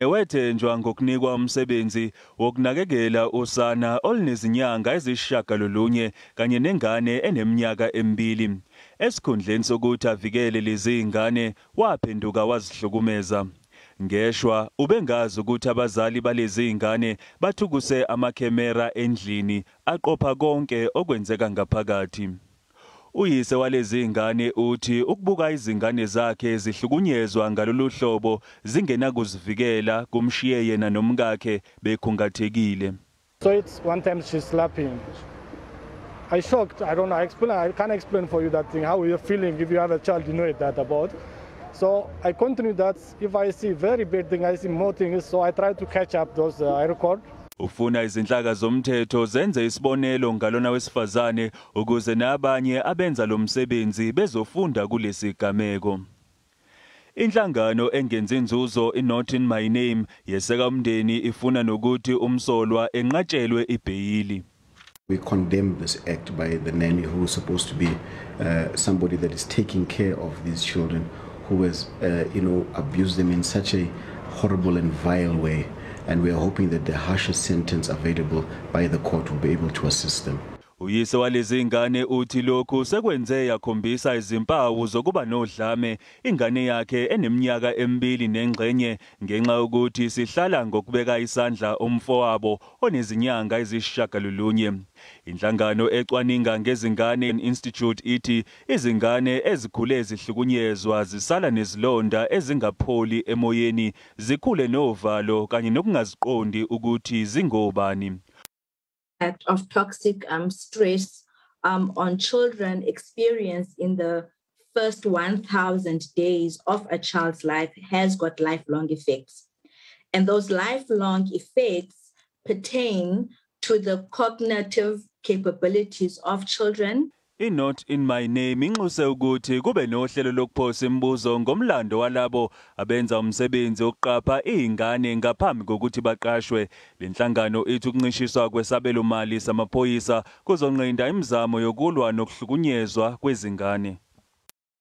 Wethenjwa ngokunikwa umsebenzi wokunakekela usana olunezinyanga eziyisishiyagalolunye kanye nengane eneminyaka emibili. Esikhundleni sokuthi avikele lezi ngane, waphenduka wazihlukumeza. Ngeshwa ubengazi ukuthi abazali balezi ngane bathukuse amakhemera endlini aqopha konke okwenzeka ngaphakathi. Uyise walezi ngane uthi ukubuka izingane zakhe zihlukunyezwa ngalolu hlobo zingenakuzivikela kumshiye yena nomkakhe bekhungathekile. So it's one time she slapped him. I shocked. I don't know. I explain. I can't explain for you that thing. How you're feeling if you have a child, you know it that about. So I continue that. If I see very bad thing, I see more things. So I try to catch up those. I record. Ufuna izinhlaka zomthetho zenze isibonelo ngalona wesifazane ukuze nabanye abenza lo msebenzi bezofunda kulesi gameko. Inhlangano engenzi inzuzo iNot in My Name yeseka umndeni ifuna nokuthi umsolwa enqatshelwe ibheyili. We condemn this act by the nanny, who is supposed to be somebody that is taking care of these children, who has abused them in such a horrible and vile way. And we are hoping that the harshest sentence available by the court will be able to assist them. Uyise walezi ngane uthi lokhu sekwenze yakhombisa izimpawu zokuba nodlame ingane yakhe eneminyaka emibili nengxenye ngenxa yokuthi sihlala ngokubeka isandla umfowabo onezinyanga ezisishiyagalolunye. Inhlangano ecwaninga ngezingane Institute ithi izingane ezikhule zihlukunyezwa zisala nezilonda ezingapholi emoyeni, zikhule novalo kanye nokungaziqondi ukuthi zingobani. Of toxic stress on children experienced in the first 1,000 days of a child's life has got lifelong effects. And those lifelong effects pertain to the cognitive capabilities of children. I-Not in My Name inxuse ukuthi kube nohlelo lokuphosa imibuzo ngomlando walabo abenza umsebenzi wokuqapha izingane ngaphambi kokuthi baqashwe. Le nhlangano ithi ukuncishiswa kwesabelo mali samaphoyisa kuzonqinda imizamo yokulwa nokuhlukunyezwa kwezingane.